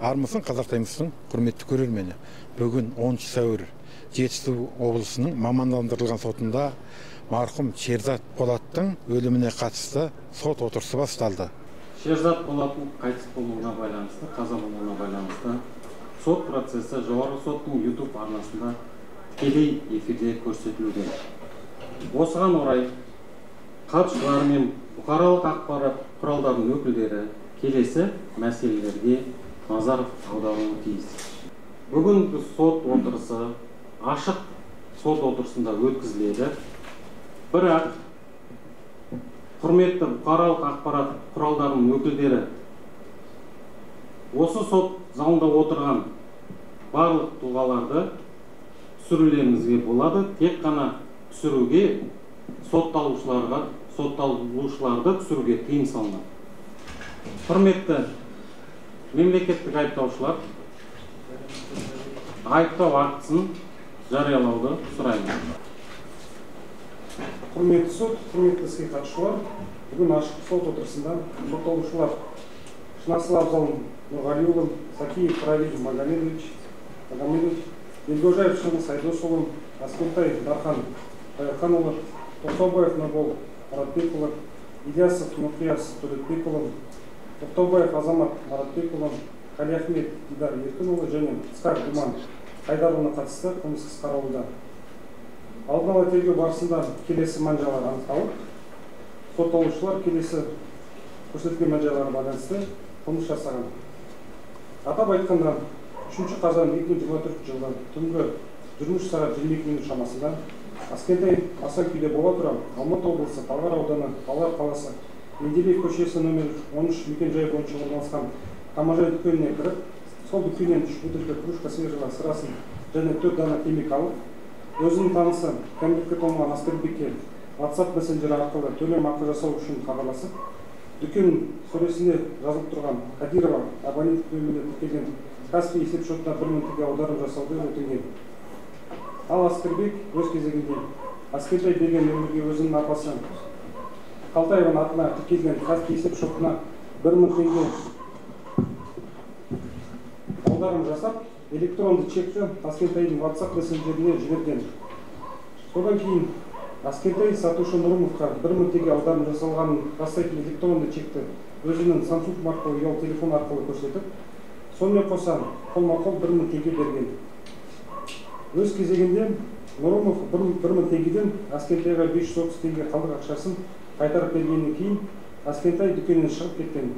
Армысың, Қазақ Таймстың құрметті көрермені. Бүгін 10 сәуір Жетісу облысының мамандандырылған сотында марқұм Шерзат Болаттың өліміне қатысты сот отырысы басталды. Шерзат Болаттың қайтыс болуына байланысты, қаза болуына байланысты сот процесі Жоғарғы соттың YouTube арнасында тікелей эфирде көрсетілуде. Осыған орай қатысушылар мен бұқаралық ақпарат құралдарының өкілдері келесі мәселелерге назар аударуы тиіс. Бүгінгі сот отырысы ашық сот отырысында өткізіледі. Бірақ құрметті бұқаралық ақпарат құралдарының өкілдері осы сот залында отырған барлық тұлғаларды түсірулеріңізге болады. Тек қана түсіруге сотталушыларды түсіруге тыйым салынады. Құрметті мемлекеттік айыптаушылар, айыптау актісін жариялауды сұраймын. Құрметті сот, құрметті іске қатысушылар, бүгін ашық сот отырысында сотталушылар Шынасыл Абзал Нұрғалиұлы, Сакиев Равиль Магомедович, Елгожаев Шыңғыс Айдосұлы, Аскентай Дархан Қайырханұлы, Тоқтаубаев Нұрбол Маратбекұлы, Ильясов Нұрқияс Төлетбекұлы, Тоқтаубаев Азамат Маратбекұлы, Қалиахмет Дидар Еркінұлы және Ысқақ Думан Қайдарұлына қатысты қылмыстық іс қаралуда. Алдын ала тергеу барысында келесі мән-жайлар анықталып, сотталушылар келесі көрсетілген мән-жайларға байланысты қылмыс жасаған. Атап айтқанда, 3 қазан 2024 жылы түнгі 23 сағат 22 минут шамасында Аскентай асан күйде бола тұра Алматы облысы Талғар ауданы Талғар қаласы Менделеев көшесі нөмір 13 мекен-жайы бойынша орналасқан Қамажай дүкеніне кіріп, сол дүкеннен 3 бөтелке кружка свежего сырасын және 4 дана темекі алып, өзінің танысы кәмелетке толмаған Аскербекке WhatsApp мессенджері арқылы төлем ақы жасау үшін хабарласып, дүкен сөресінде жазылып тұрған Кадирова абонент нөміріне тіркелген Каспий есеп шотына 1000 теңге аударым жасауды өтінген. Ал Аскербек өз кезегінде Аскертай берген нөмірге өзінің апасы Қалтаеваның атына тіркелген Каспий есеп шотына 1000 теңге аударым жасап, электронды чекті Аскентайдың WhatsApp мессенджеріне жіберген. Содан кейін Аскентай сатушы Нұрымовқа 1000 теңге аударым жасалғанын растайтын электронды чекті өзінің Samsung маркалы ұялы телефон арқылы көрсетіп, сонымен қоса қолма-қол 1000 теңге берген. Өз кезегінде Нұрымов 1000 теңгеден Аскентайға 530 теңге қалдық ақшасын қайтарып бергеннен кейін Аскентай дүкеннен шығып кеткен.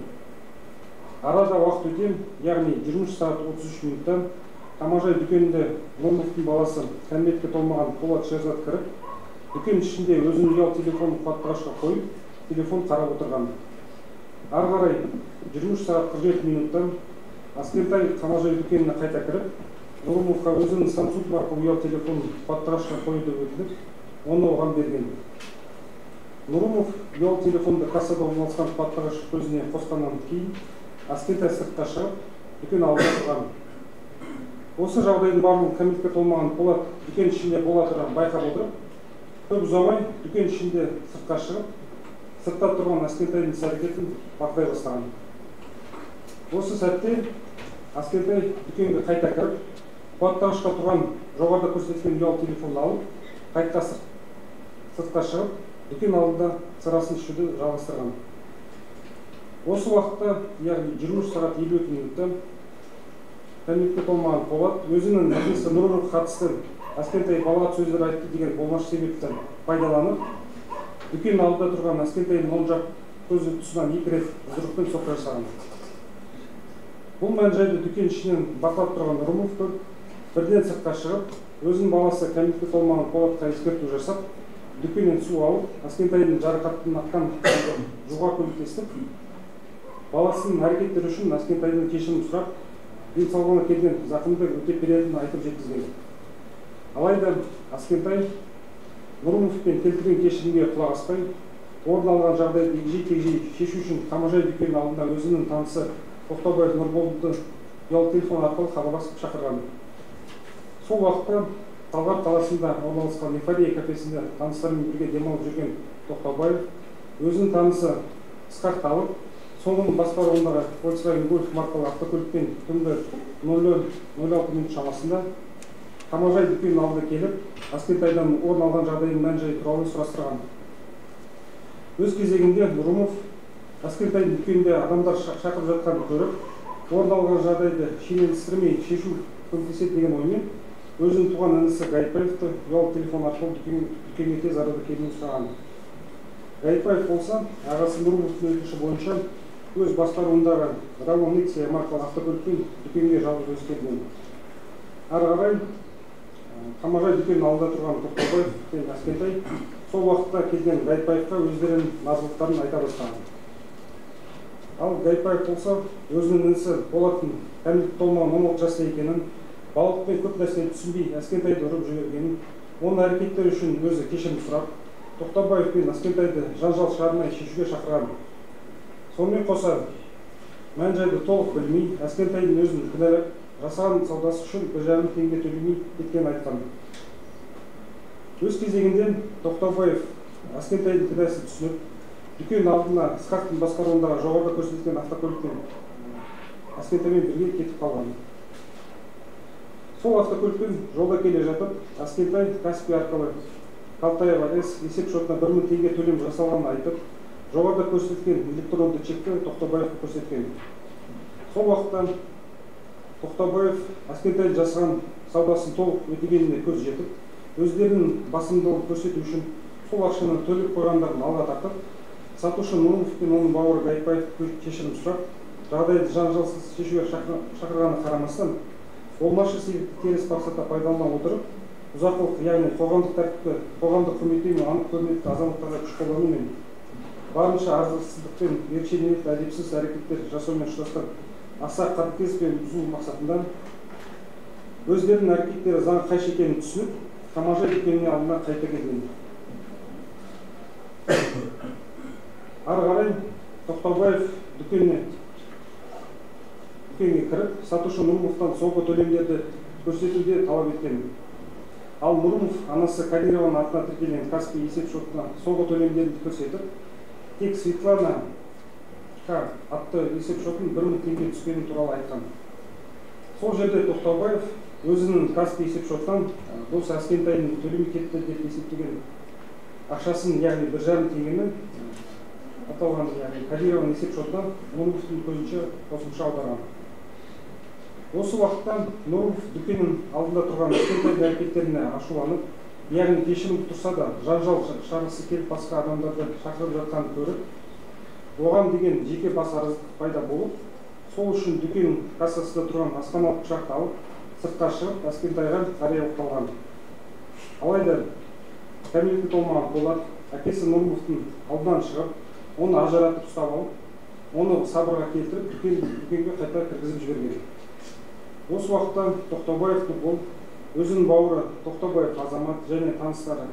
Арада уақыт өте, яғни 23 сағат 33 минутта Қамажай дүкенінде Нұрымовтың баласы кәмелетке толмаған Болат Шерзат кіріп, дүкен ішінде өзінің ұялы телефонын қуаттағышқа қойып, телефон қарап отырған. Ары қарай 23 сағат 47 минутта Аскентай Қамажай дүкеніне қайта кіріп, Нұрымовқа өзінің Samsung маркалы ұялы телефонын қуаттағышқа қоюды өтініп, оны оған берген. Нұрымов ұялы телефонды кассада орналасқан қуаттағыш көзіне қосқаннан кейін Аскентай сыртқа шығып, дүкен алдында тұрған. Осы жағдайдың барлығын кәмелетке толмаған Болат дүкен ішінде бола тұра байқап отырып, көп ұзамай дүкен ішінде сыртқа шығып, сыртта тұрған Аскентайдың іс-әрекетін бақылай бастаған. Осы сәтте Аскентай дүкенге қайта кіріп, қуаттағышқа тұрған жоғарыда көрсетілген ұялы телефонын алып, қайта сыртқа шығып, дүкен алдында сырасын ішуді жалғастырған. Осы уақытта, яғни 23 сағат 52 минутта кәмелетке толмаған Болат өзінің әкесі Нұрымовқа қатысты Аскентай балағат сөздер айтты деген болмашы себепті пайдаланып, дүкен алдында тұрған Аскентайдың оң жақ көзі тұсынан 2 рет жұдырықпен соққы жасаған. Бұл мән-жайды дүкен ішінен бақылап тұрған Нұрымов көріп, бірден сыртқа шығып, өзінің баласы кәмелетке толмаған Болатқа ескерту жасап, дүкеннен су алып, Аскентайдың жарақатын аққан жуға көмектесіп, баласының әрекеттері үшін Аскентайдың кешірім сұрап, денсаулығына келген зақымды өтеп беретінін айтып жеткізген. Алайда Аскентай Нұрымовпен келтірген кешірімге құлақ аспай, орын алған жағдайды егжей-тегжей шешу үшін Қамажай дүкенінің алдында өзінің танысы Тоқтаубаев Нұрболды ұялы телефон арқылы хабарласып шақырған. Сол уақытта Талғар қаласында орналасқан Эйфория кафесінде таныстарымен бірге демалып жүрген Тоқтаубаев өзінің танысы Ысқақты алып, Соның басқаруындағы Volkswagen Golf маркалы автокөлікпен түнгі 00:06 минут шамасында Қамажай дүкенінің алдына келіп, Аскентайдан орын алған жағдайдың мән-жайы туралы сұрастырған. Өз кезегінде Нұрымов Аскентайдың дүкенінде адамдар шақырып жатқанын көріп, орын алған жағдайды шиеленістірмей шешу көмектеседі деген оймен өзінің туған інісі Гаипаевты ұялы телефон арқылы дүкенге тез арада келуін сұраған. Гаипаев болса, ағасы Нұрымовтың өтініші бойынша өз басқаруындағы Равон Нексия маркалы автокөлікпен дүкенге жалғыз өзі келген. Ары қарай Қамажай дүкенінің алдында тұрған Тоқтаубаев пен Аскентай сол уақытта келген Гаипаевқа өздерінің наразылықтарын айта бастаған. Ал Гаипаев болса, өзінің інісі Болаттың кәмелетке толмаған 16 жаста екенін, балалықпен көп нәрсені түсінбей Аскентайды ұрып жібергенін, оның әрекеттері үшін өзі кешірім сұрап, Тоқтаубаев пен Аскентайды жанжал шығармай шешуге шақырған. Сонымен қоса, мән-жайды толық білмей, Аскентайдың өзін кінәлап, жасаған саудасы үшін 1,5 теңге төлемей кеткенін айтқан. Өз кезегінде Тоқтаубаев Аскентайдың кінәсін түсініп, дүкен алдына Ысқақтың басқаруындағы жоғарыда көрсетілген автокөлікпен Аскентаймен бірге кетіп қалған. Сол автокөлікпен жолда келе жатып, Аскентай Каспий арқылы Калтаева С есеп шотына 1000 теңге төлем жасалғанын айтып, жоғарыда көрсетілген электронды чекті Тоқтаубаевқа көрсеткен. Сол уақытта Тоқтаубаев Аскентай жасаған саудасын толық өтегеніне көз жетіп, өздерінің басымдылығын көрсету үшін сол ақшаны төлеп қойғандарын алға тартып, сатушы Нұрымов пен оның бауыры Гаипаев кешірім сұрап, жағдайды жанжалсыз шешуге шақырғанына қарамастан, болмашы себепті теріс мақсатта пайдалана отырып, бұзақылық, яғни қоғамдық тәртіпті, қоғамдық құрметтеу мен анық көрнекті азаматтарға күш қолдану мен барынша арзықсыздықпен ерекше ниетті әдепсіз әрекеттер жасаумен ұштастырып, аса қатыгез пен бұзу мақсатында өздерінің әрекеттері заң қайшы екенін түсініп, Қамажай дүкеніне алдына қайта келген. Ары қарай Тоқтаубаев дүкенге кіріп, сатушы Нұрымовтан соңғы төлемдерді көрсетуді талап еткен. Ал Нұрымов анасы Кадированың атына тіркелген Каспий есеп шотына соңғы төлемдерді көрсетіп, тек Светлана К атты есеп шотын 1000 теңге түскені туралы айтқан. Сол жерде Тоқтаубаев өзінің Каспий есеп шотынан досы Аскентайдың төлемей кетті деп есептеген ақшасын, яғни 1,5 теңгені аталған, яғни Кадированың есеп шотынан Нұрымовтың көзінше қосымша аударған. Осы уақытта Нұрымов дүкеннің алдында тұрған Аскентайдың әрекеттеріне ашуланып, яғни кешірім тұрса да жанжал шығарғысы келіп басқа адамдарды шақырып жатқанын көріп, оған деген жеке бас араздық пайда болып, сол үшін дүкен кассасында тұрған асханалық пышақты алып, сыртқа шығып, Аскентайға қарай оқталған. Алайда кәмелетке толмаған Болат әкесі Нұрымовтың алдынан шығып, оны ажыратып ұстап алып, оны сабырға келтіріп, дүкенге қайта кіргізіп жіберген. Осы уақытта Тоқтаубаев Нұрбол өзінің бауыры Тоқтаубаев Азамат және таныстары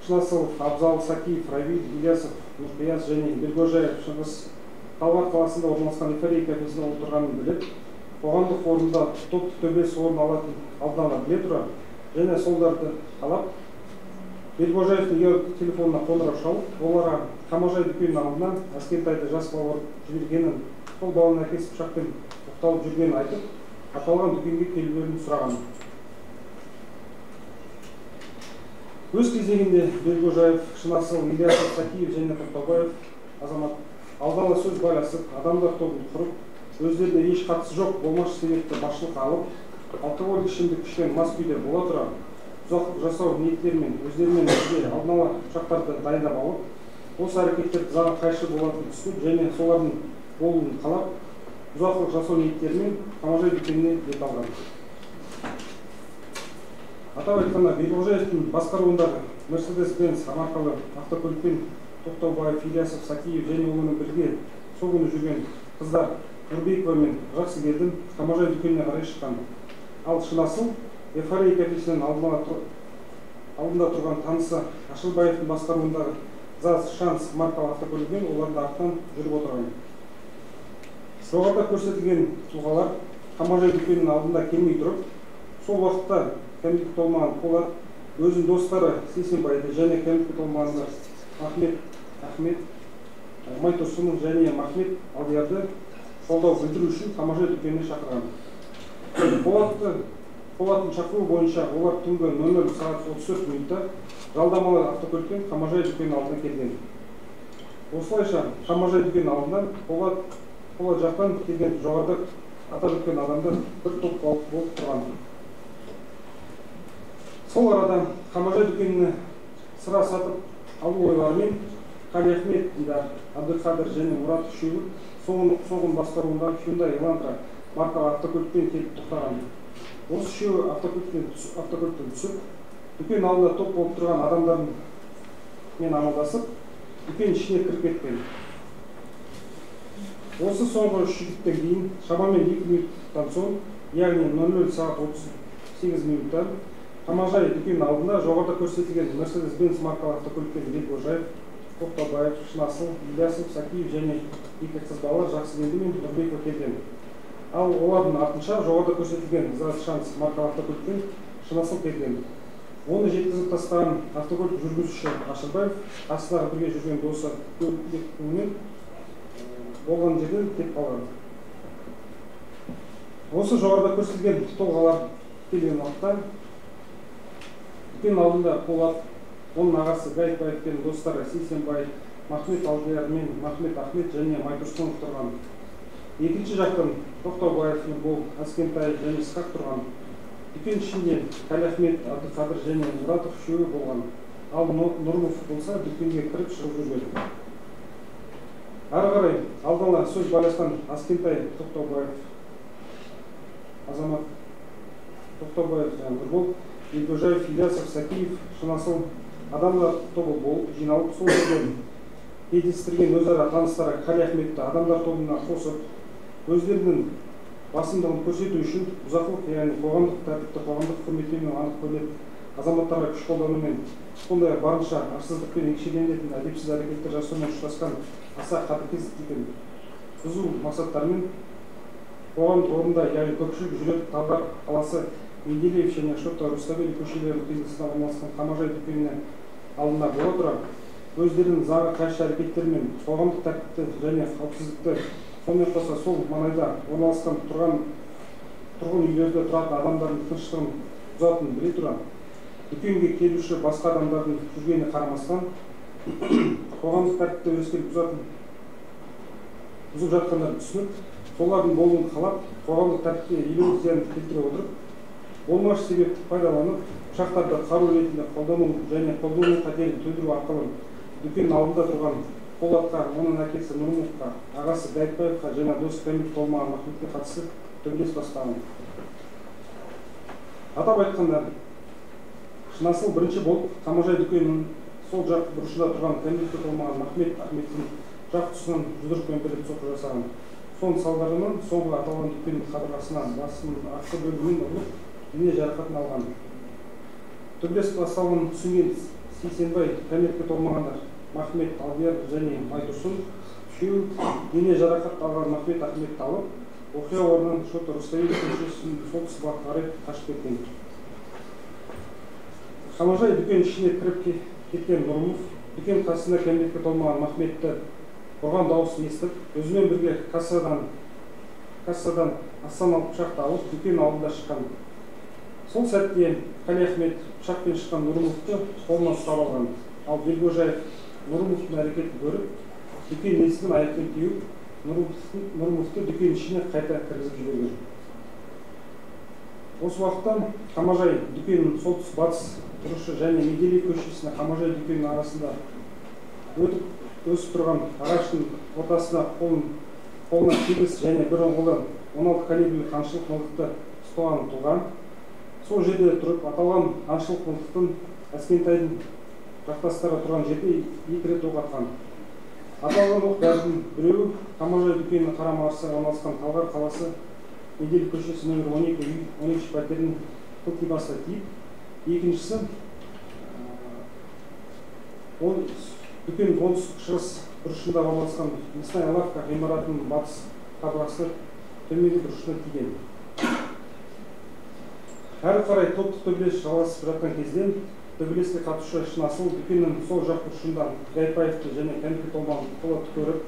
Шынасылов, Абзал, Сакиев, Равиль, Ильясов, Нұрқияс және Белгожаев Шыңғыс Талғар қаласында орналасқан Эйфория кафесінде отырғанын біліп, қоғамдық орында топтық төбелес орын алатын алдын ала біле тұра және солдарды қалап, Белгожаевтың ұялы телефонына қоңырау шалып, оларға Қамажай дүкенінің алдына Аскентайды жас бала ұрып жібергенін, сол баланың әкесі пышақпен оқталып жүргенін айтып, аталған дүкенге келулерін сұраған. Өз кезегінде Белгожаев, Шынасыл, Ильясов, Сакиев және Тоқтаубаев Азамат алдын ала сөз байласып, адамдар тобын құрып, өздеріне еш қатысы жоқ болмашы себепті басшылыққа алып, алкоголь ішімдік ішкен мас күйде бола тұра, бұзақылық жасау ниеттерімен өздерімен бірге алдын ала пышақтарды дайындап алып, осы әрекеттерді заңға қайшы болатынын түсініп және солардың болуын қалап, бұзақылық жасау ниеттерімен Қамажай дүкеніне бет алған. Атап айтқанда, Белгожаевтың басқаруындағы Mercedes-Benz маркалы автокөлікпен Тоқтаубаев, Ильясов, Сакиев және онымен бірге сол күні жүрген қыздар Нұрбекова мен Жақсыгелдин Қамажай дүкеніне қарай шыққан. Ал Шынасыл Эйфория кафесінің алдында тұрған танысы Ашылбаевтың басқаруындағы ЗАЗ Шанс маркалы автокөлігімен олардың артынан жүріп отырған. Жоғарыда көрсетілген тұлғалар Қамажай дүкенінің алдында келмей тұрып, сол уақытта кәмелетке толмаған Полат өзінің достары Сейсенбайды және кәмелетке толмағандар Ахмет, Майтұрсынов және Махмет Алдиярды қолдау білдіру үшін Қамажай дүкеніне шақырған. Полаттың шақыруы бойынша олар түнгі 00 сағат 34 минутта жалдамалы автокөлікпен Қамажай дүкенінің алдына келген. Осылайша Қамажай дүкенінің алдынан Полат жақтан келген жоғарыда атап өткен адамдар бір топ болып тұрған. Сол арада Қамажай дүкеніне сыра сатып алу ойларымен Қалиахмет, Дидар, Әбдіқадыр және Мұрат үшеуі соғын басқаруындағы Hyundai Elantra маркалы автокөлікпен келіп тоқтаған. Осы үшеуі автокөліктен түсіп, дүкен алдында топ болып тұрған адамдармен амандасып, дүкен ішіне кіріп кеткен. Осы соңғы үш жігіттен кейін шамамен 2 минуттан соң, яғни 00 сағат 38 минуттан Қамажай дүкенінің алдында жоғарыда көрсетілген Mercedes-Benz маркалы автокөлікпен Бекқожаев, Тоқтабаев, Шынасыл, Ильясов, Сакиев және екі қыз балалар Жақсыгелді мен Нұрбекова келген. Ал олардың артынша жоғарыда көрсетілген ЗАЗ Шанс маркалы автокөлікпен Шынасыл келген. Оны жеткізіп тастаған автокөлік жүргізуші Ашырбаев қасындағы бірге жүрген досы Көкбектіңмен болған жерден кетіп қалған. Осы жоғарыда көрсетілген тұлғалар келген уақытта дүкен алдында Полат, оның ағасы Гаитбаев пен достары Сейсенбай, Махмет Алдияр мен Махмет Ахмет және Майтұрсынов тұрған. Екінші жақтан Тоқтаубаев, Нұрбол, Әскентай және Ысқақ тұрған. Дүкен ішінде Қалиахмет, Әбдіқадыр және Мұратов үшеуі болған. Ал Нұрымов болса дүкенге кіріп шығып жүрген. Ары қарай алдын ала сөз байласқан Әскентай, Тоқтаубаев, Азамат, Тоқтаубаев және Нұрбол, Бекқожаев, Ильясов, Сакиев, Шынасыл адамдар тобы болып жиналып, сол жерден кездестірген өзара таныстары Қалиахметті адамдар тобына қосып, өздерінің басымдығын көрсету үшін бұзақылық, яғни қоғамдық тәртіпті, қоғамдық құрметтеумен анық көрінетін азаматтарға күш қолданумен, сондай-ақ барынша арсыздықпен ерекшеленетін әдепсіз әрекеттер жасаумен ұштасқан аса қатыгездікпен бұзу мақсаттарымен қоғамдық орында, яғни көпшілік жүретін Талғар қаласы Менделеев және Шота Руставели көшелерінің қиылысында орналасқан Қамажай дүкеніне алдында бола тұра, өздерінің заңға қайшы әрекеттерімен қоғамдық тәртіпті және қауіпсіздікті, сонымен қоса сол маңайда орналасқан тұрғын үйлерде тұратын адамдардың тыныштығын бұзатынын біле тұра, дүкенге келуші басқа адамдардың жүргеніне қарамастан қоғамдық тәртіпті өрескел бұзып жатқандарын түсініп, солардың болуын қалап, қоғамдық тәртіпке елеулі зиян келтіре отырып, болмашы себепті пайдаланып, пышақтарды қару ретінде қолдану және қолдану қатерін төндіру арқылы дүкен алдында тұрған Полатқа, оның әкесі Нұрымовқа, ағасы Гаитбаевқа және досы кәмелетке толмаған Махметке қатысты төбелес бастаған. Атап айтқанда, Шынасыл бірінші болып Қамажай дүкенінің сол жақ бұрышында тұрған кәмелетке толмаған Махмет Ахметтің жақ тұсынан жұдырықпен бір рет соққы жасаған. Соның салдарынан соңғы аталған дүкеннің қабырғасына басының артқы бөлігімен ұрылып, дене жарақатын алған. Төбелес басталғанын түсінген Сейсенбай кәмелетке толмағандар Махмет Алдияр және Майтұрсын үшеуі дене жарақат алған Махмет Ахметті алып, оқиға орнынан Шота Руставели көшесінің солтүстік бағытқа қарай қашып кеткен. Қамажай дүкен ішіне кіріп кеткен Нұрымов дүкен қасында кәмелетке толмаған Махметті ұрған дауысын естіп, өзімен бірге кассадан ассаналық пышақты алып, дүкен алдында шыққан. Сол сәтте Қалиахмет пышақпен шыққан Нұрымовты қолына ұстап алған. Ал Бекқожаев Нұрымовтың әрекетін көріп, дүкен есігін аяқпен теуіп, Нұрымовты дүкен ішіне қайта кіргізіп жіберген. Осы уақытта Қамажай дүкенінің солтүстік батыс бұрышы және Менделеев көшесіне Қамажай дүкенінің арасында өтіп өсіп тұрған ағаштың ортасына қолына тегіс және бір оң 16 калибрлі қаншылық мылтықты ұстаған тұлға. Сол жерде тұрып аталған аңшылық мылтықтың Әскентайдың жақтастары тұрған жерде екі рет оқ атқан. Аталған оқ дәрінің біреуі Қамажай дүкенінің қарама-қарсы орналасқан Талғар қаласы Менделеев көшесі нөмір 12 үй 12 пәтерінің қылтибасына тиіп, екіншісі дүкеннің оңтүстік шығыс бұрышында орналасқан мясная лавка ғимаратының батыс қабырғасы төменгі бұрышына тиген. Әрі қарай топтық төбелес жалғасып жатқан кезде Төбелеске қатысушы Шынасыл дүкеннің сол жақ бұрышында Гайпаевты және кәмелетке толмаған Полатты көріп,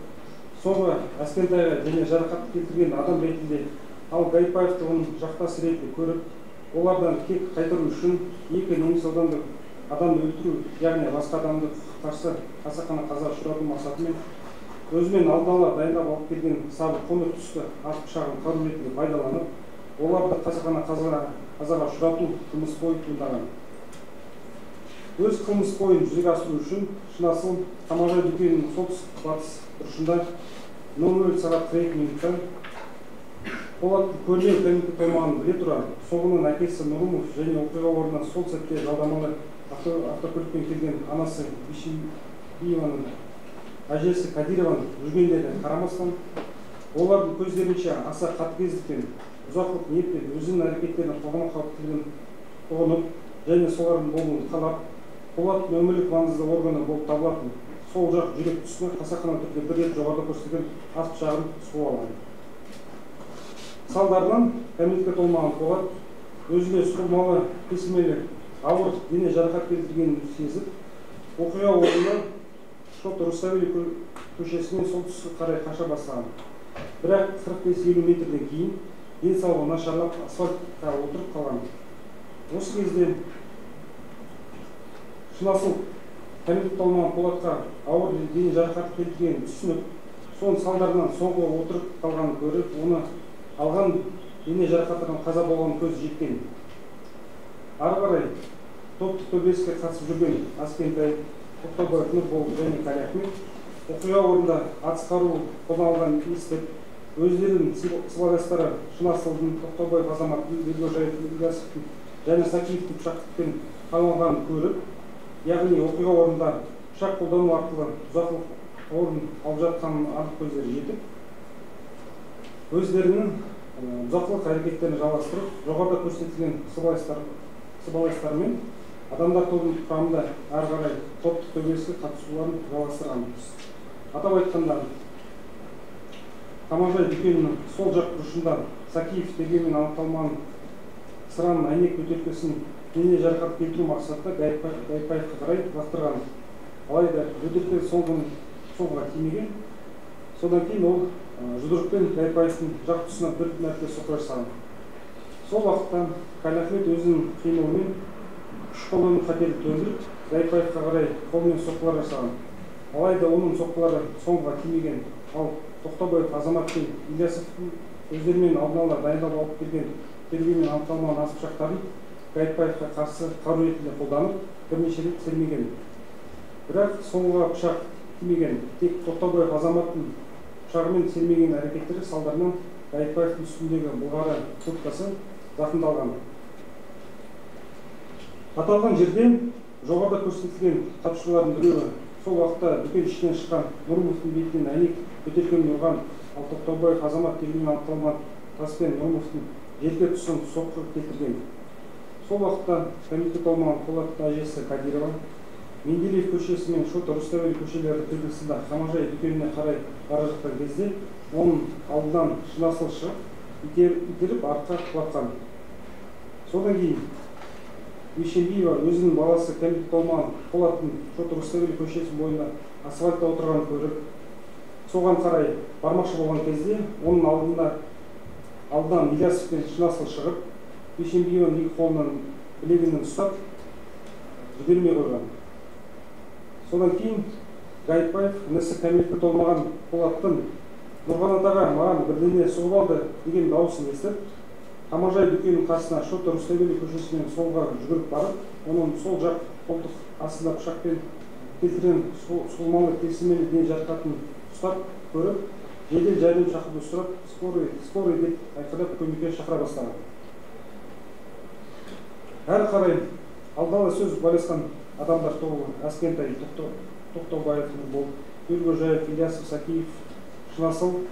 соңғы Әскентайға дене жарақат келтірген адам ретінде, ал Гайпаевты оның жақтасы ретінде көріп, олардан кек қайтару үшін екі немесе одан да адамды өлтіру, яғни басқа адамды қарсы қасақана қаза ұшырату мақсатымен өзімен алдын ала дайындап алып келген сабы қоңыр түсті ас пышағын қару ретінде пайдаланып, оларды қасақана қазаға ұшырату қылмыс ойы туындаған. Өз қылмыс ойын жүзеге асыру үшін Шынасыл Қамажай дүкенінің солтүстік батыс бұрышында 00 сағат 42 минутта Полаттың көрмеу кәмелетке толмағанын біле тұра, соғының әкесі Нұрымов және оқиға орнына сол сәтте жалдамалы автокөлікпен келген анасы Бишімбиеваның әжесі Кадированың жүргендеріне қарамастан, олардың көздерінше аса қатыгездікпен, ұзақлық ниетпен өзінің әрекеттерінің қоғамға қауіптілігін ұғынып және солардың болуын қалап, Полаттың өмірлік маңызды органы болып табылатын сол жақ жүрек тұсына қасақана түрде бір рет жоғарыда көрсетілген ас пышағын сұғып алған. Салдарынан кәмелетке толмаған Полат өзіне сұғылмалы кесілмелі ауыр дене жарақат келтіргенін сезіп, оқиға орнына Шота Руставели көшесімен солтүстікке қарай қаша бастаған. Бірақ 45-50 метрден кейін денсаулығы нашарлап асфальтқа отырып қалған. Осы кезде Шынасыл кәмелетке толмаған Полатқа ауыр дене жарақат келтіргенін түсініп, соның салдарынан соңғы отырып қалғанын көріп, оны алған дене жарақаттарынан қаза болғанын көзі жеткен. Ары қарай топтық төбелеске қатысып жүрген Әскентай, Тоқтабаев, Нұрбол және Қалиахмет оқиға орнында атыс қаруы қолданылғанын естіп, өздерінің сыбайластары Шынасылдың, Тоқтабаев Азаматтың, Белгожаев, Ильясовтың және Сакиевтің пышақпен қамалғанын көріп, яғни оқиға орнында пышақ қолдану арқылы бұзақылық орын алып жатқанын анық көздері жетіп, өздерінің бұзақылық әрекеттерін жалғастырып, жоғарыда көрсетілген сыбайластарымен адамдар тобының құрамында әрі қарай топтық төбелеске қатысуларын жалғастырған. Атап айтқанда, Қамажай дүкенінің сол жақ бұрышында Сакиев тергеумен анықталмаған сыраның әйнек бөтелкесін дене жарақат келтіру мақсатында Гайпаевқа қарай лақтырған. Алайда бөтелке соңға тимеген. Содан кейін ол жұдырықпен Гайпаевтың жақ тұсына бір мәрте соққы жасаған. Сол уақытта Қалиахмет өзінің қимылымен күш қолдану қатерін төндіріп, Гайпаевқа қарай қолмен соққылар жасаған. Алайда оның соққылары соңға тимеген. Ал Тоқтабаев Азамат пен Ильясовтың өздерімен алдын ала дайындап алып келген тергеумен анықталмаған ас пышақтарын Гайпаевқа қарсы қару ретінде қолданып, бірнеше рет сермеген. Бірақ соңға пышақ тимеген. Тек Тоқтабаев Азаматтың пышағымен сермеген әрекеттері салдарынан Гайпаевтың үстіндегі былғары курткасы зақымдалған. Аталған жерде жоғарыда көрсетілген қатысушылардың біреуі сол уақытта дүкен ішінен шыққан Нұрымовтың бетінен әйнек бөтелкемен ұрған, ал Тоқтабаев Азамат тергеумен анықталмаған таспен Нұрымовтың желке тұсынан соққы келтірген. Сол уақытта кәмелетке толмаған Полаттың әжесі Кадирова Менделеев көшесі мен Шота Руставели көшелері қиылысында Қамажай дүкеніне қарай бара жатқан кезде оның алдынан Шынасыл шығып, итеріп артқа құлатқан. Содан кейін Бишімбиева өзінің баласы кәмелетке толмаған Полаттың Шота Руставели көшесі бойында асфальтта отырғанын көріп, соған қарай бармақшы болған кезде оның алдынан Ильясов пен Шынасыл шығып, Бишімбиеваның екі қолынан білегінен ұстап, жібермей қойған. Содан кейін Гайпаев інісі кәмелетке толмаған Полаттың «Нұрғанат аға, маған бірдеңе соғып алды» деген дауысын естіп, Қамажай дүкенінің қасына Шота Руставели көшесімен солға жүгіріп барып, оның сол жақ қолтық астында пышақпен келтірген сұғылмалы кесілмелі дене жарақатын ұстап көріп, жедел жәрдем шақыруды сұрап, скорый деп айқайлап көмекке шақыра бастаған. Әрі қарай алдын ала сөз байласқан адамдар тобы Әскентай, Тоқтабаев, Нұрбол, Белгожаев, Ильясов, Сакиев, Шынасыл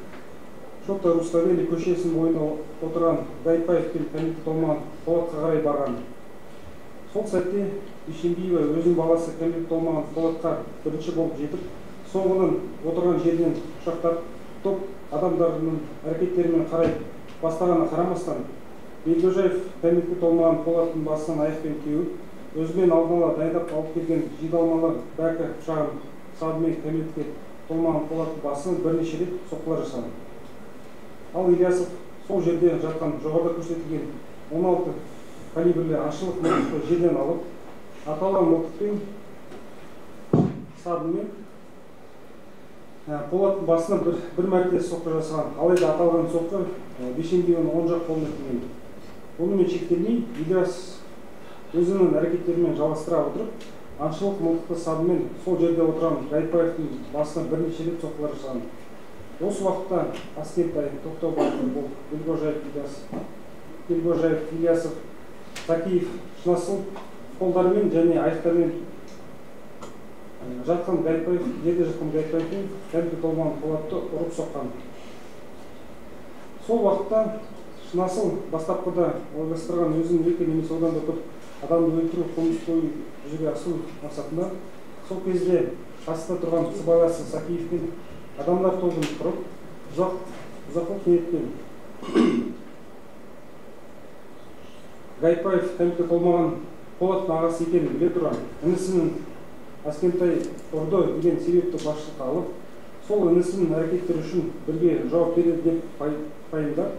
Шота Руставели көшесінің бойында отырған Гайпаев пен кәмелетке толмаған Полатқа қарай барған. Сол сәтте Бишімбиева өзінің баласы кәмелетке толмаған Полатқа бірінші болып жетіп, соңғының отырған жерінен құшақтап, топ адамдарының әрекеттерімен қарай бастағанына қарамастан, Белгожаев кәмелетке толмаған Полаттың басынан аяқпен теуіп, өзімен алдын ала дайындап алып келген жидалмалы бәкі пышағын сабымен кәмелетке толмаған Полаттың басына бірнеше рет соққылар жасады. Ал Ильясов сол жерде жатқан жоғарыда көрсетілген 16 калибрлі аңшылық мылтықты жерден алып, аталған мылтықпен сабымен Полаттың басына бір мәрте соққы жасаған. Алайда аталған соққы Бейшенбиеваның оң жақ қолына тиген. Бұнымен шектелмей, Ильяс өзінің әрекеттерімен жалғастыра отырып, аңшылық мылтықты сабымен сол жерде отырған Гайыпбаевтың басына бірнеше рет соққылар жасаған. Осы уақытта Аскентай, Тоқтаубаев, Белгожаев, Ильясов, Такиев, Шынасыл қолдарымен және аяқтарымен жатқан Гайыпбаев, жерде жатқан Гайыпбаевпен кәмелетке толмаған Полатты ұрып соққан. Сол уақытта Шынасыл бастапқыда ойластырған өзінің екі немесе одан да көп адамды өлтіру қылмыс ойын жүзеге асыру мақсатында сол кезде қасында тұрған сыбайласы Сакиевпен адамдар тобын құрып, ұзақлық ниетпен Гайыпбаев кәмелетке толмаған Полаттың ағасы екенін біле тұра, інісінің Аскентай ұрды деген себепті басшылыққа алып, сол інісінің әрекеттері үшін бірге жауап береді деп пайымдап,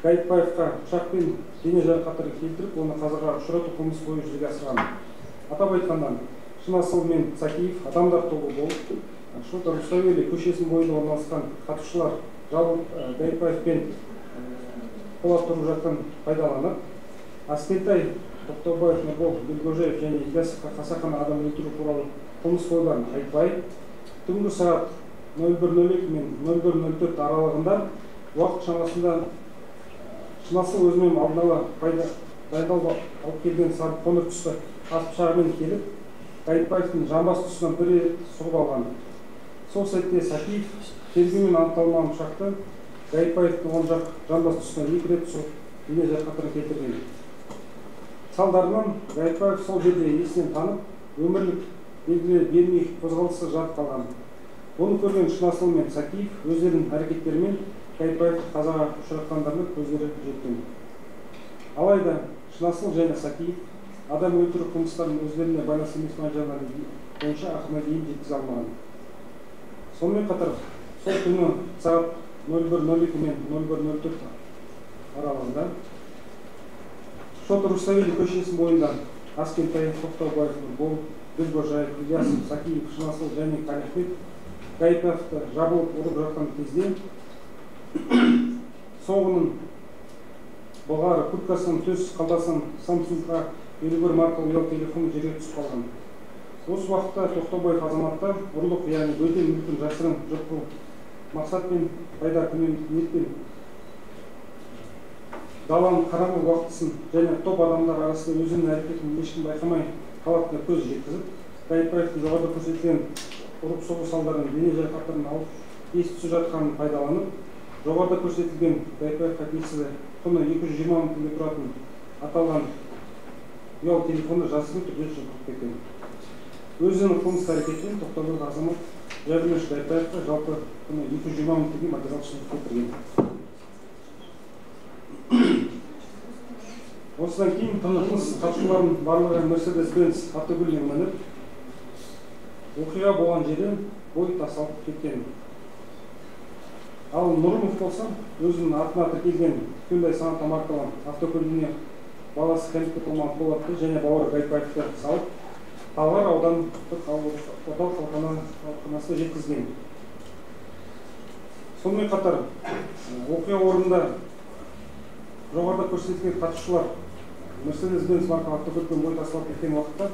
Гайыпбаевқа пышақпен дене жарақаттарын келтіріп, оны қазаға ұшырату қылмыс ойы жүзеге асырған. Атап айтқанда, Шынасыл мен Сакиев адамдар тобы болып, Шота Руставели көшесінің бойында орналасқан қатысушылар Гайыпбаев пен Полат тұрып жатқан пайдаланып, Аскентай, Тоқтаубаев, Нұрбол, Белгожаев және Ильясовқа қасақана адам өлтіру туралы қылмыс ойларын айтпай, түнгі сағат 01:02 мен 01:04 аралығында уақыт шамасында Шынасыл өзімен алдын ала дайындалып алып келген сары қоңыр түсті ас пышағымен келіп, Гайыпбаевтың жамбас тұсынан бір рет сұғып алған. Сол сәтте Сакиев тергеумен анықталмаған пышақты Гайыпбаевтың оң жақ жамбас тұсынан екі рет сұғып, дене жарақаттарын келтірген. Салдарынан Гайыпбаев сол жерде есінен танып, өмірлік белгілер бермей қозғалысы жатып қалған. Бұны көрген Шынасыл мен Сакиев өздерінің әрекеттерімен Гайыпбаевты қазаға ұшыратқандарына көздері жеткен. Алайда Шынасыл және Сакиев адам өлтіру қылмыстарын өздеріне байланысты емес мән-жайлары бойынша ақырына дейін жеткізе алмаған. Сонымен қатар сол күні сағат 01:02 мен 01:04 аралығында Шота Руставели көшесінің бойында Аскентай, Тоқтаубаев, Нұрбол, Белгожаев, Ильясов, Сакиев, Шынасыл және Қалиахмет Гайыпбаевты жабылып ұрып жатқан кезде соңғының былғары курткасының төс қалтасынан Samsung A51 маркалы ұялы телефон жерге түсіп қалған. Осы уақытта Тоқтаубаев азаматта ұрлық, яғни бөтен мүлкін жасырын жырту мақсатпен пайда күнемдік ниетпен даланың қараңғы уақытысын және топ адамдар арасында өзінің әрекетін ешкім байқамай қалатынына көз жеткізіп, Гайыпбаевтың жоғарыда көрсетілген ұрып соғу салдарынан дене жарақаттарын алып ес түсіп жатқанын пайдаланып, жоғарыда көрсетілген Гайыпбаевқа тиесілі құны 220 мың теңге тұратын аталған ұялы телефонды жасырын түрде жыртып кеткен. Өзінің қылмыстық әрекетімен Тоқтаубаев азамат жәбірленуші Гайыпбаевқа жалпы құны 220 мың теңге материалдық шығын келтірген. Осыдан кейін қылмыс қатысушыларының барлығы Mercedes-Benz автокөлігіне мініп, оқиға болған жерден бой тасалып кеткен. Ал Нұрымов болса, өзінің артына тіркелген Hyundai Sonata маркалы автокөлігіне баласы кәмелетке толмаған Полатты және бауыры Гайыпбаевты салып, Талғар аудандық орталық ауруханасына жеткізген. Сонымен қатар, оқиға орнында жоғарыда көрсетілген қатысушылар Mercedes-Benz маркалы автокөлікпен бой тасалап кеткен уақытта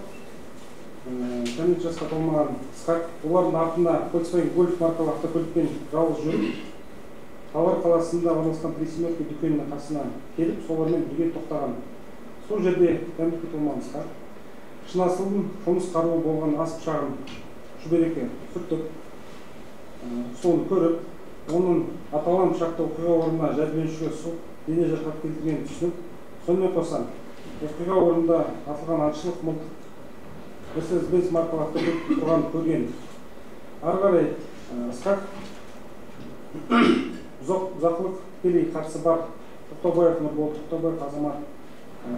кәмелет жасқа толмаған Ысқақ олардың артында Volkswagen Golf маркалы автокөлікпен жалғыз жүріп, Талғар қаласында орналасқан Три семерки дүкенінің қасына келіп, солармен бірге тоқтаған. Сол жерде кәмелетке толмаған Ысқақ Шынасылдың қылмыс қаруы болған ас пышағын шүберекке сүртіп, соны көріп, оның аталған пышақты оқиға орнына жәбірленушіге сұғып, дене жарақат келтіргенін түсініп, сонымен қоса оқиға орнында атылған аңшылық мылтық Mercedes-Benz маркалы автокөлік тұрғанын көрген. Ары қарай Ысқақ ұзақлық тікелей қатысы бар Тоқтаубаев Нұрбол, Тоқтаубаев Азамат,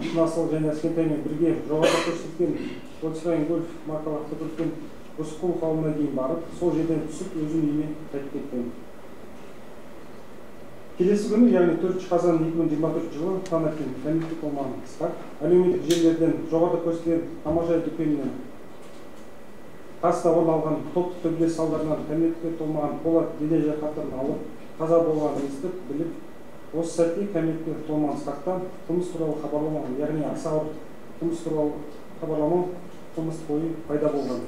Шынасыл және Аскентаймен бірге жоғарыда көрсетілген Volkswagen Golf маркалы автокөлікпен Рысқұлов ауылына дейін барып, сол жерден түсіп өзінің үйіне қайтып кеткен. Келесі күні, яғни 4 қазан 2024 жылы таңертең кәмелетке толмаған Ысқақ әлеуметтік желілерден жоғарыда көрсетілген Тамажай дүкеніне қасында орын алған топтық төбелес салдарынан кәмелетке толмаған Полат дене жарақаттарын алып, қаза болғанын естіп, біліп, осы сәтте кәмелетке толмаған Ысқақтан қылмыс туралы хабарлама, яғни аса ауыр қылмыс туралы хабарлама қылмыстық ойы пайда болған.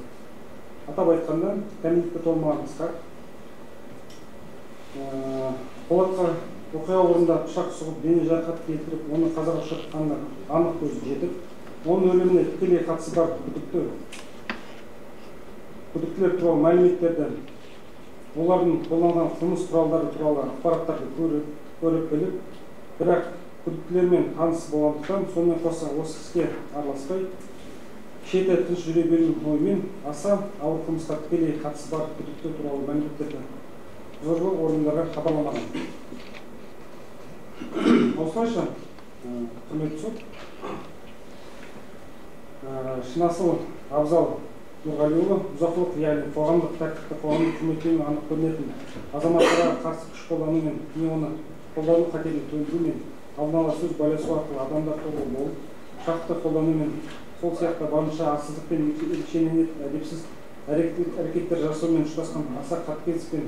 Атап айтқанда, кәмелетке толмаған Ысқақ Полатқа оқиға орнында пышақ сұғып, дене жарақат келтіріп, оны қазаға ұшыратқанына анық көзі жетіп, оның өліміне тікелей қатысы бар күдіктілер туралы мәліметтерді, олардың қолданған қылмыс құралдары туралы ақпараттарды көріп біліп, бірақ күдіктілермен таныс болғандықтан, сонымен қоса осы іске араласпай, шеті тыныш жүре беру ойымен аса ауыр қылмысқа тікелей қатысы бар күдікті туралы мәліметтерді құзырлы органдарға хабарламаған. Осылайша, құрметті сот, Шынасыл Абзал Нұрғалиұлы бұзақылық, яғни қоғамдық тәртіпті, қоғамдық құрметтеумен анық көрінетін азаматтарға қарсы күш қолдану мен не оны қолдану қатерін төндірумен, алдын ала сөз байласу арқылы адамдар тобы болып, пышақты қолданумен, сол сияқты барынша арсыздықпен ерекшеленетін әдепсіз әрекеттер жасаумен ұштасқан аса қатыгездік пен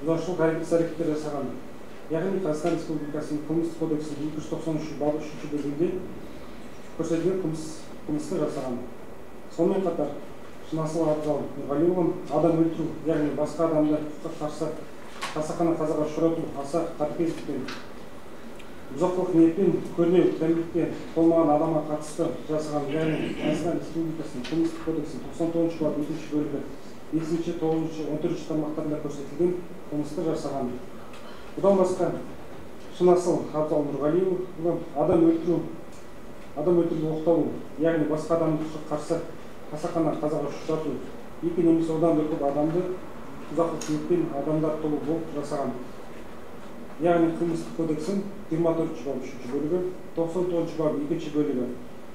бұзақшылық іс-әрекеттер жасаған, яғни Қазақстан Республикасының Қылмыстық кодексінің 293 бабы 3 бөлігінде көрсетілген қылмысты жасаған. Сонымен қатар Шынасыл Абзал Нұрғалиұлы адам өлтіру, яғни басқа адамды құқыққа қарсы қасақана қазаға ұшырату аса қатыгездік пен бұзақылық ниетпен көрнеу кәмелетке толмаған адамға қатысты жасаған, яғни Қазақстан Республикасының Қылмыстық кодексінің 99 бабы 2 бөлігі 5, 9, 14 тармақтарында көрсетілген қылмысты жасаған. Бұдан басқа Шынасыл Абзал Нұрғалиұлы адам өлтіруге оқталу, яғни басқа адамды құқыққа қарсы қасақана қазаға ұшырату, екі немесе одан да көп адамды бұзақылық ниетпен адамдар тобы болып жасаған, яғни Қылмыстық кодексінің 24 бабы 3 бөлігі, 99 бабы 2 бөлігі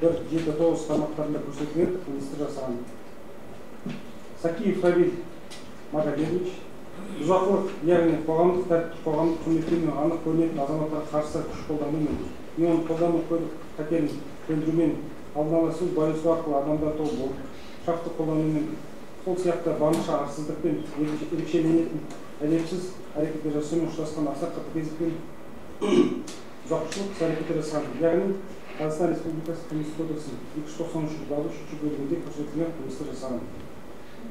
1, 7, 9 тармақтарында көрсетілген қылмысты жасаған. Сакиев Равиль Магомедович бұзақылық, яғни қоғамдық тәртіпті, қоғамдық құрметтеумен анық көрінетін азаматтарға қарсы күш қолданумен, не оны қолдану қатерін төндірумен, алдын ала сөз байласу арқылы адамдар тобы болып, пышақты қолданумен, сол сияқты барынша арсыздықпен ерекшеленетін әдепсіз әрекеттер жасаумен ұштасқан аса қатыгездік пен бұзақшылық іс-әрекеттер жасаған, яғни Қазақстан Республикасы Қылмыстық кодексінің 293 бабы 3 бөлігінде көрсетілген қылмысты жасаған.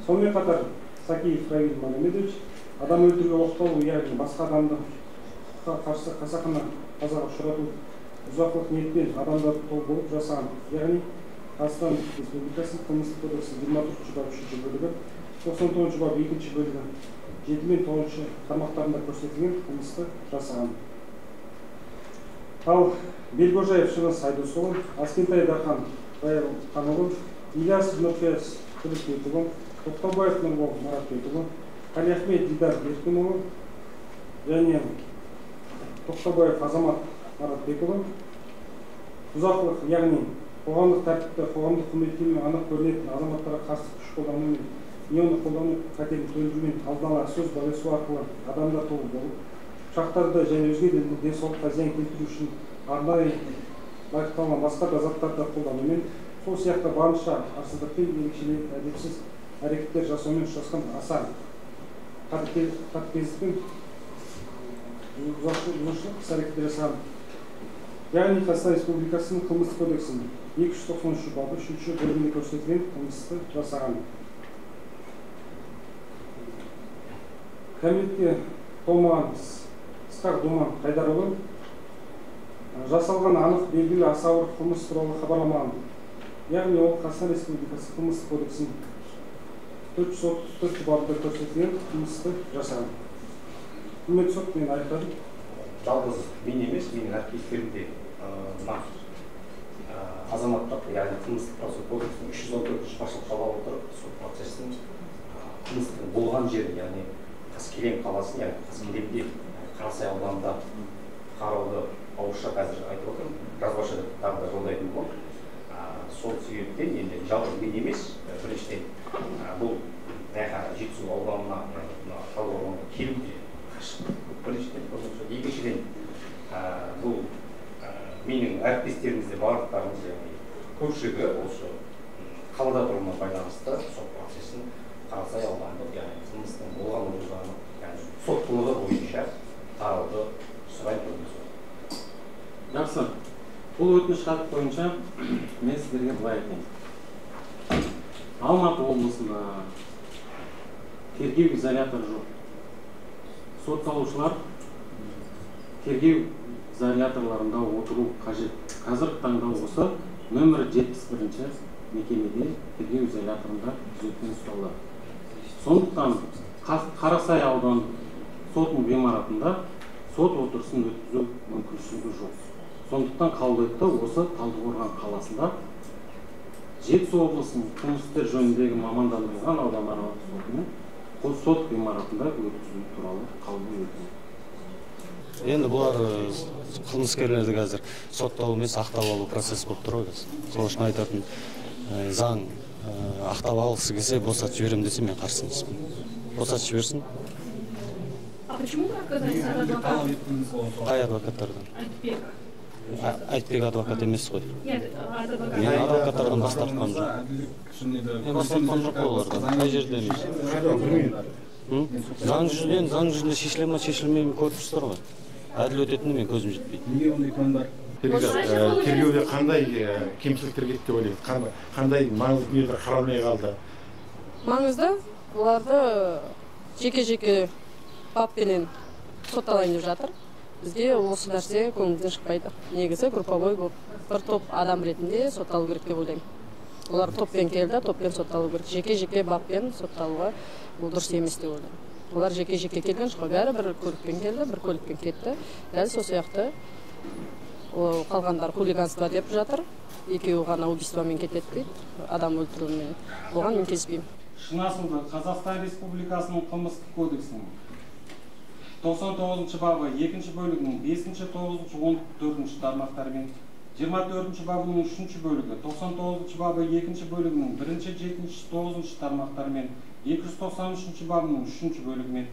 Сонымен қатар Сакиев Равиль Магомедович адам өлтіруге оқталу, яғни басқа адамды құқыққа қарсы қасақана қазаға ұшырату бұзақылық ниетпен адамдар тобы болып жасаған, яғни Қазақстан Республикасының Қылмыстық кодексінің 24 бабы 3 бөлігі, 99 бабы 2 бөлігі 7 мен 9 тармақтарында көрсетілген қылмысты жасаған. Ал Белгожаев Шыңғыс Айдосұлы, Аскентай Дархан Байырханұлы, Ильясов Нұрқияс Төлепбекұлы, Тоқтабаев Нұрбол Маратбекұлы, Қалиахмет Дидар Еркінұлы және Тоқтабаев Азамат Маратбекұлы бұзақылық, яғни қоғамдық тәртіпті, қоғамдық құрметтеумен анық көрінетін азаматтарға қарсы күш қолданумен, не оны қолдану қатерін төндірумен, алдын ала сөз байласу арқылы адамдар тобы болып, пышақтарды және өзге де денсаулыққа зиян келтіру үшін арнайы бағытталған басқа да заттарды қолданумен, сол сияқты барынша арсыздықпен ерекшеленетін әдепсіз әрекеттер жасаумен ұштасқан аса қатыгездік пен бұзушылық іс-әрекеттер жасаған, яғни Қазақстан Республикасының Қылмыстық кодексінің 293 бабы 3 бөлігінде көрсетілген қылмысты жасаған. Кәмелетке толмаған Ысқақ Думан Қайдарұлы жасалған анық белгілі аса ауыр қылмыс туралы хабарламаған, яғни ол Қазақстан Республикасы Қылмыстық кодексінің 434 бабында көрсетілген қылмысты жасаған. Құрметті сот, мен аяқтадым. Жалғыз мен емес, менің әріптестерім де мына азаматтық, яғни Қылмыстық процесс кодексінің 314 басшылыққа ала отырып, сот процесінің қылмыстың болған жері, яғни Қаскелең қаласы, яғни Қаскелеңде, Қарасай ауданында қарауды Ауызша қазір айтып отырмын, жазбаша тағы да жолдайтын боламын. Сол себептен енді жалғыз мен емес, біріншіден бұл Жетісу ауданына, Талдықорғанға келу де қашық. Біріншіден, екіншіден, бұл менің әріптестеріміз де барлықтарымыз, яғни көпшілігі осы қалада тұруына байланысты сот процесін Қарасай аудандық, яғни қылмыстың болған оқиғаны, яғни соттылығы бойынша қарауды сұраймын. Жақсы. Бұл өтініш хат бойынша мен сіздерге былай айтайын. Алматы облысында тергеу изоляторы жоқ. Сотталушылар тергеу изоляторларында отыру қажет. Қазіргі таңда осы нөмірі 71-ші мекемеде тергеу изоляторында күзетпен ұсталды. Сондықтан Қарасай аудандық сотының ғимаратында сот отырысын өткізу мүмкіншілігі жоқ. Сондықтан қаулы етті осы Талдықорған қаласында Жетісу облысының қылмыстық істер жөніндегі мамандандырылған ауданаралық сотының сот ғимаратында өткізу туралы қаулы өтті. Енді бұлар қылмыскерлерді қазір сотталу емес, ақтап алу процесс болып тұр ғой қазір. Сол үшін айтатын заң ақтап алғысы келсе, босатып жіберемін десе, мен қарсы емеспін. Босатып жіберсін. А почему вы отказались от адвоката? Қай адвокаттардан? Айтбека. Айтбек адвокат емес қой. Нет, от адвоката. Мен адвокаттардан бас тартқан жоқ. Мен бас тартқан жоқ қой олардан. Қай жерде емес. Заң жүзінде шешіле ма, шешілмей ме көріп тұрсыздар ғой. Әділ өтетініне мен көзім жетпейді. Неге ондай күмән бар? Тергеуде қандай кемшіліктер кетті деп ойлайсыз? Қандай маңызды дүниелер қаралмай қалды? Маңызды оларды жеке-жеке баппенен сотталайын деп жатыр. Бізге осы нәрсе көңілден шықпайды. Негізі групповой болып бір топ адам ретінде сотталу керек деп ойлаймын. Олар топпен келді, топпен сотталу керек. Жеке-жеке баппен сотталуға бұл дұрыс емес деп ойлаймын. Олар жеке-жеке келген жоқ, бәрі бір көлікпен келді, бір көлікпен кетті. Дәл сол сияқты қалғандар хулиганство деп жатыр. Екеуі ғана убийствомен кетеді дейді, адам өлтірумен. Оған мен келіспеймін. Шынасылды Қазақстан Республикасының қылмыстық кодексінің 99 бабы 2 бөлігінің 5, 9, 14 тармақтарымен, 24 бабының 3 бөлігі, 99 бабы 2 бөлігінің 1, 7, 9 тармақтарымен, 293 бабының 3 бөлігімен,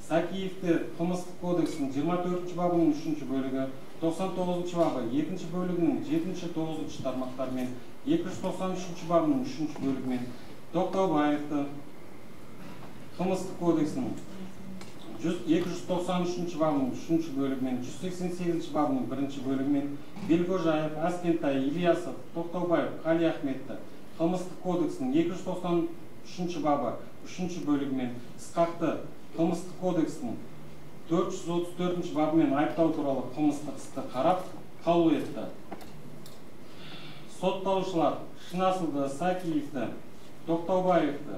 Сакиевті қылмыстық кодексінің 24 бабының 3 бөлігі, 99 бабы 2 бөлігінің 7, 9 тармақтарымен, 293 бабының 3 бөлігімен, Тоқтаубаевты қылмыстық кодексінің 293 бабының 3 бөлігімен, 188 бабының 1 бөлігімен, Белгожаев, Әскентай, Ильясов, Тоқтаубаев, Қали Ахметті қылмыстық кодексінің 293 бабы 3 бөлігімен, Ысқақты қылмыстық кодексінің 434 бабымен айыптау туралы қылмыстық істі қарап қаулы етті. Сотталушылар Шынасылды, Сакиевті, Тоқтаубаевты,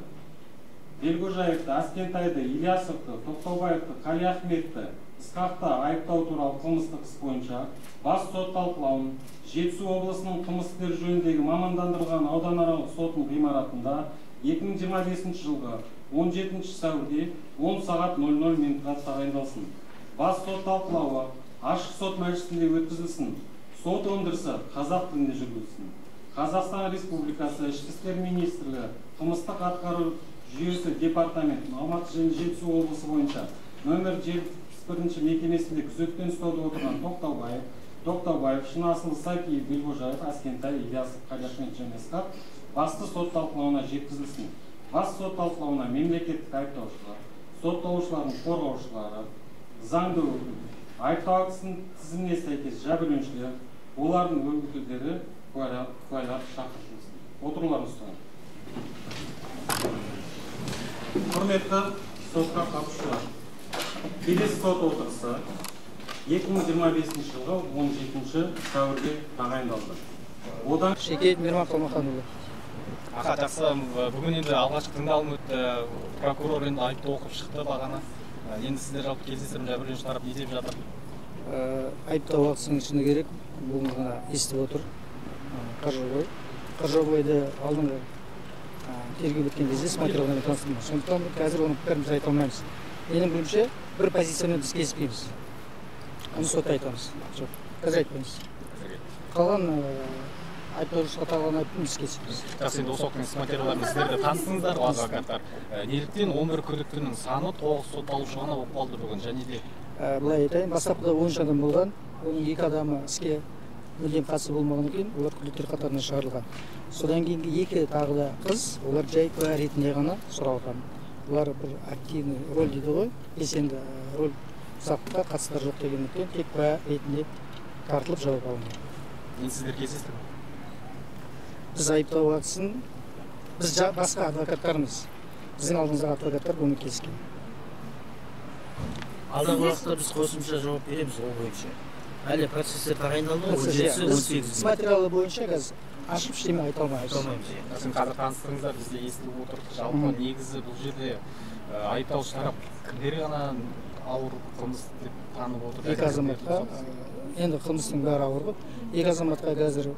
Белгожаевты, Әскентайды, Ильясовты, Тоқтаубаевты, Қали Ахметті, Ысқақты айыптау туралы қылмыстық іс бойынша бас сот талқылауын Жетісу облысының қылмыстық істер жөніндегі мамандандырылған ауданаралық сотының ғимаратында 2025 жылғы 17 сәуірде 10 сағат 00 минутқа тағайындалсын. Бас сот талқылауы ашық сот мәжілісінде өткізілсін. Сот өндірісі қазақ тілінде жүргізілсін. Қазақстан Республикасы Ішкі істер министрлігі қылмыстық атқару жүйесі департаментінің Алматы және Жетісу облысы бойынша нөмір 71 мекемесінде күзеттен ұстауда отырған Тоқтаубаев, Шынасыл, Сакиев, Белгожаев, Әскентай, Ильясов, Қалиахмет және Ысқақ басты сот талқылауына жеткізілсін. Бас сот талқылауына мемлекеттік айыптаушылар, сотталушылардың қорғаушылары, заңды өкіл, айыптау актісінің тізіміне сәйкес жәбірленушілер, олардың өкілдері, куәлар шақыртылсын. Отыруларыңызды сұраймын. Құрметті сотқа қатысушылар, келесі сот отырысы 2025 жылғы 17 сәуірге тағайындалды. Одан Шекеев Мейрамхан Қалмаханұлы. Аха, жақсы. Бүгін енді алғашқы тыңдалым өтті. Прокурор енді айыпты оқып шықты бағана. Енді сіздер жалпы келісесіздер ме, жәбірленуші тарап не деп жатыр? Айыптау актісінің шыны керек, бүгін ғана естіп отыр. Қаржаубайды алдыңғы тергеу біткен кезде іс материалдарымен таныстырмыз. Сондықтан қазір оның пікірімізді айта алмаймыз. Менің білуімше, бір позициямен біз келіспейміз. Оны сотта айтамыз. Жоқ. Қазір айтпаймыз. Қалған айыпталушыға тағылған айыппен біз келісеміз. Жақсы, енді осы уақыттың іс материалдарымен сіздер де таныстыңыздар ғой, адвокаттар. Неліктен 11 күдіктінің саны 9 сотталушы ғана болып қалды бүгін? Және де былай айтайын, бастапқыда 13 адам болған, оның 2 адамы іске мүлдем қатысы болмаған екен, олар күдіктілер қатарынан шығарылған. Содан кейінгі 2 тағы да қыз, олар жай куә ретінде ғана сұралған. Олар бір активный роль дейді ғой, белсенді роль сапқа қатыстары жоқ дегендіктен тек куә ретінде тартылып жауап алынған. Енді сіздер келісесіздер ме? Біз айыптау актісін, біз басқа адвокаттармыз. Біздің алдымыздағы адвокаттар бұны келіскен. Алдағы уақытта біз қосымша жауап береміз ол бойынша. Әлі процесстер тағайындалды ғой, 17-сі, 18-і. Іс материалы бойынша қазір ашып ештеме айта алмаймыз. Айта алмаймыз, иә. Сіз қазір таныстырыңыздар, біз де естіліп отырдық. Жалпы негізі бұл жерде айыпталушы тарап кімдер ғана ауыр қылмыс деп танып отыр? Екі азаматқа, енді қылмыстың бәрі ауыр ғой. Екі азаматқа қазір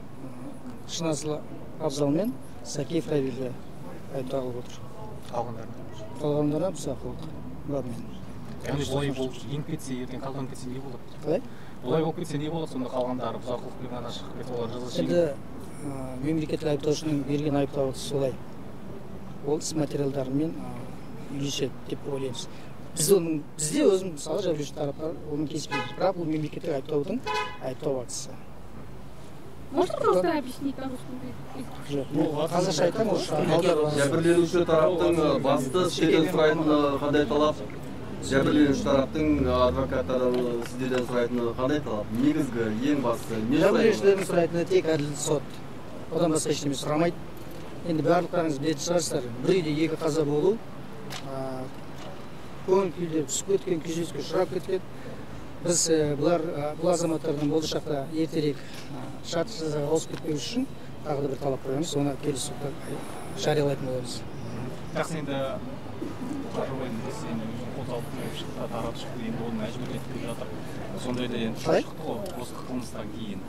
Шынасыл Абзал мен Сакиев Равилге айып тағылып отыр. Қалғандарына? Қалғандарына бұзақылық бабымен. Яғни бұлай болып еніп кетсе, ертең қалған кетсе не болады? Қалай? Бұлай болып кетсе не болады сонда қалғандары бұзақылықпен ғана шығып кетсе, олар жаза шегеді? Енді мемлекеттік айыптаушының берген айыптауы солай. Ол іс материалдарымен үйлеседі деп ойлаймыз. Біз оның, бізде өзім мысалы жәбірленуші тараптар оның келіспейміз. Бірақ бұл мемлекеттік айыптаудың айыптау актісі. Можно просто объяснить на русском языке? Жоқ, мен қазақша айтамын, орысша аударып. Жәбірленуші тараптың басты сіздерден сұрайтыны қандай талап? Жәбірленуші тараптың адвокаттардан сіздерден сұрайтыны қандай талап? Негізгі, ең басты не сұрайды? Жәбірленушілердің сұрайтыны тек әділ сот. Одан басқа ештеме сұрамайды. Енді барлықтарыңыз білетін шығарсыздар, бір үйде екі қаза болу, көңіл күйлер түсіп кеткен, күйзеліске ұшырап кеткен. Біз бұл азаматтардың болашақта ертерек шартты жазаға ауысып кетпеу үшін тағы да бір талап қоямыз, оны келесі сотта жариялайтын боламыз. Жақсы, енді Қаржыбайдың ісі енді өзінің қозғалып келіп шықты, тарап шықты, енді оны мәжбүрлетіп келе жатыр. Сондай да енді Қалай? шықты ғой осы қылмыстан кейін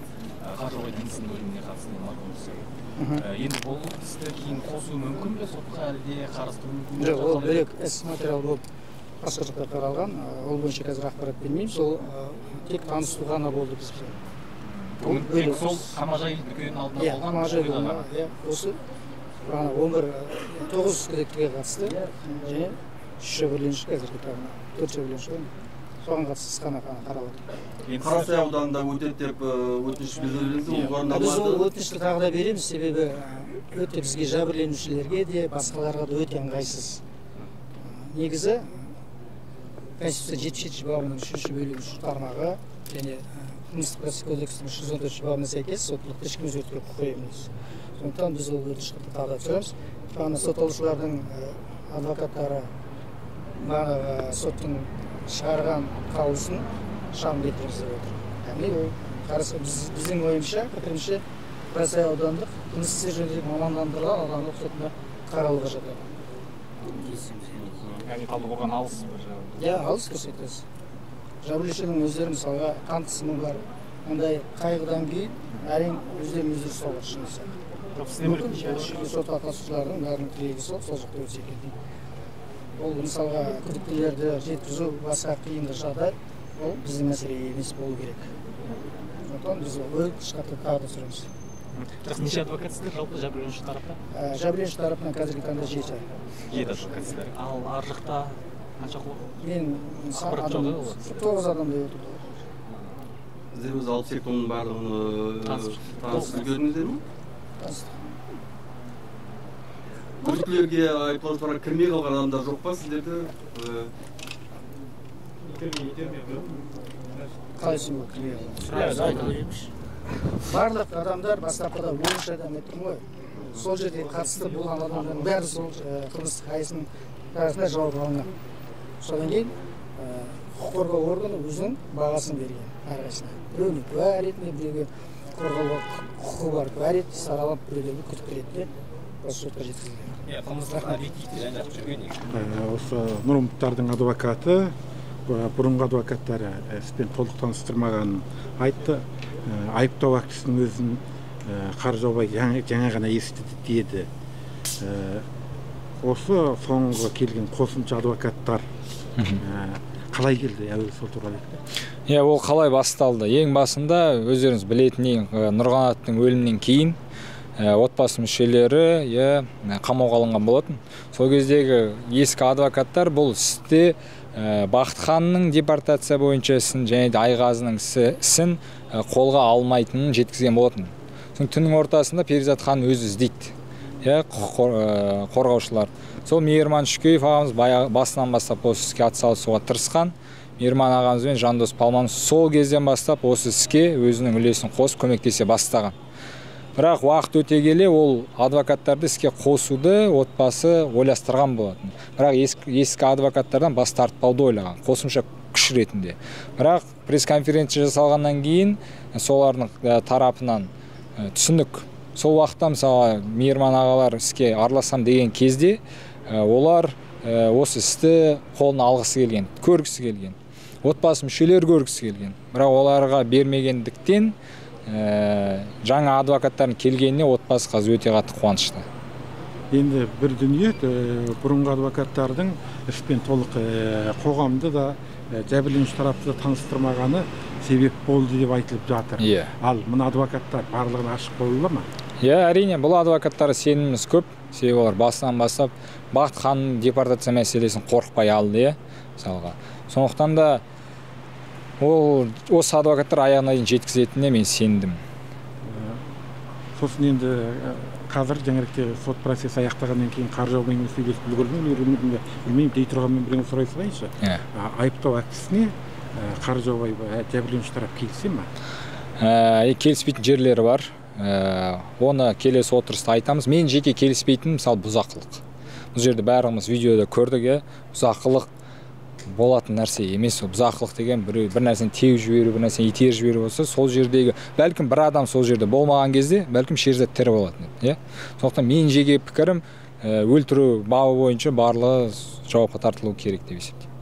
Қаржыбайдың інісінің өліміне қатысты марқұм кісіге. Енді бұл істі кейін қосу мүмкін бе сотқа, әлде қарастыру мүмкін бе? Жоқ, ол бөлек іс материал болып басқа жақта қаралған. Ол бойынша қазір ақпарат бермеймін. Сол тек танысу ғана болды бізбен. Бүгін тек сол Қамажай дүкенінің алдында Иә, болған Қамажай оқиға болған, ғана. иә, осы бағана 11, 9 күдіктіге қатысты және 3 жәбірленуші қазіргі таңда, 4 жәбірленуші ғой. Соған қатысты іс қана қаралып отыр. Қарасай ауданында өтеді деп өтініш білдірдіңіз, ол Біз ол орындалмады. өтінішті тағы да береміз, себебі өте бізге жәбірленушілерге де, басқаларға да өте ыңғайсыз. Негізі Конституция 77 бабының 3-ші бөлігі 3 тармағы және Қылмыстық процесс кодексінің 314 бабына сәйкес соттылықты ешкім өзгертуге құқығы емес. Сондықтан біз ол өтінішті тағы да түсіреміз. Бағана сотталушылардың адвокаттары бағанағы соттың шығарған қаулысын шағым келтіреміз деп отыр. Яғни ол қараса, біздің ойымша, пікірімше, Қарасай аудандық қылмыстық істер жөніндегі мамандандырылған аудандық сотында қаралуға жатады. Яғни Талдықорған алыс бір жағы. Иә, алыс дұрыс айтасыз. Жәбірленушінің өздері мысалға қан қысымы бар, ондай қайғыдан кейін әрең өздерін өздері ұстауға шын сияқты. Жоқ, сіздер Мүмкін осы жерде сотқа қатысушылардың бәрінің тілегі сол, сол жақта өтсе екен дейді. Ол мысалға күдіктілерді жеткізу басқа қиындық жағдай, ол біздің мәселе емес болу керек. Сондықтан біз ол өтініш хатты тағы да сұраймыз. Жақсы, неше адвокатсыздар жалпы жәбірленуші тарапта? Жәбірленуші тарапынан қазіргі таңда 7. 7 адвокатсыздар. Ал ар жақта қанша қол? Мен Ақпарат жоқ, адам, иә, олар? 9 адамдай отыр. Сіздер өзі 62 тонның барлығын Танысып танысып үлгердіңіздер ме? Таныстық. Күдіктілерге, айыпталушыларға кірмей қалған адамдар жоқ па сіздерде? Қалай түсінбей кірмей қалған? Барлық адамдар бастапқыда 13 адам айттым ғой. Сол жерде қатысты болған адамдардың бәрі сол қылмыстық аясының арасында жауап алынған. Содан кейін құқық қорғау органы өзінің бағасын берген әрқайсысына. Біреуіне куә ретінде, біреуге қорғауға құқығы бар куә ретінде саралап, біреулерге күдікті ретінде осы сотқа жеткізілген. Иә, қылмыстық объективті жан жақты жүрген негізі. Осы Нұрымовтардың адвокаты, бұрынғы адвокаттары іспен толық таныстырмағанын айтты. Айыптау актісінің өзін Қаржаубай жаңа ғана естіді деді. Осы соңғы келген қосымша адвокаттар Қалай келді әуелі, сол туралы айтты. Иә, ол қалай басталды? Ең басында өздеріңіз білетіндей, Нұрғанаттың өлімінен кейін отбасы мүшелері қамауға алынған болатын. Сол кездегі ескі адвокаттар бұл істе Бақытханның депортация бойынша ісін және де Айғазының ісін қолға алмайтынын жеткізген болатын. Соң түннің ортасында Перизат ханым өзі іздейді, құқық қорғаушылар. Сол Мейірман Шүкеев ағамыз басынан бастап осы іске атсалысуға тырысқан. Мейірман ағамыз бен Жандос Палман сол кезден бастап осы іске өзінің үлесін қосып көмектесе бастаған. Бірақ уақыт өте келе ол адвокаттарды іске қосуды отбасы ойластырған болатын. Бірақ ескі адвокаттардан бас тартпауды ойлаған, қосымша күш ретінде. Бірақ пресс-конференция жасалғаннан кейін солардың тарапынан түсінік. Сол уақытта мысалы Мейірман ағалар іске араласам деген кезде олар осы істі қолына алғысы келген, көргісі келген, отбасы мүшелері көргісі келген. Бірақ оларға бермегендіктен жаңа адвокаттардың келгеніне отбасы қазір өте қатты қуанышты. Енді бір дүние, бұрынғы адвокаттардың іспен толық қоғамды да, жәбірленуші тарапты да таныстырмағаны себеп болды деп айтылып жатыр. Ал мына адвокаттар барлығын ашық бола ма? Иә, әрине, бұл адвокаттарға сеніміміз көп. Себебі олар басынан бастап Бақытханның депортация мәселесін қорықпай алды, мысалға. Сондықтан да ол осы адвокаттар аяғына дейін жеткізетініне мен сендім. Сосын енді қазір жаңағыдай сот процесі аяқтағаннан кейін Қаржаубаймен сөйлесіп үлгердім, білмеймін, дей тұрғанмен біреуін сұрай салайыншы. Айыптау актісіне Қаржаубай жәбірленуші тарап келісе ме? Келіспейтін жерлері бар. Оны келесі отырыста айтамыз. Мен жеке келіспейтін, мысалы, бұзақылық. Бұл жерде бәріміз видеода көрдік, бұзақылық болатын нәрсе емес. Ол бұзақылық деген бір нәрсені теуіп жіберу, бір нәрсені итеріп жіберу болса, сол жердегі бәлкім бір адам сол жерде болмаған кезде, бәлкім Шерзат тірі болатын еді. Сондықтан менің жеке пікірім, өлтіру бабы бойынша барлығы жауапқа тартылуы керек деп есептеймін.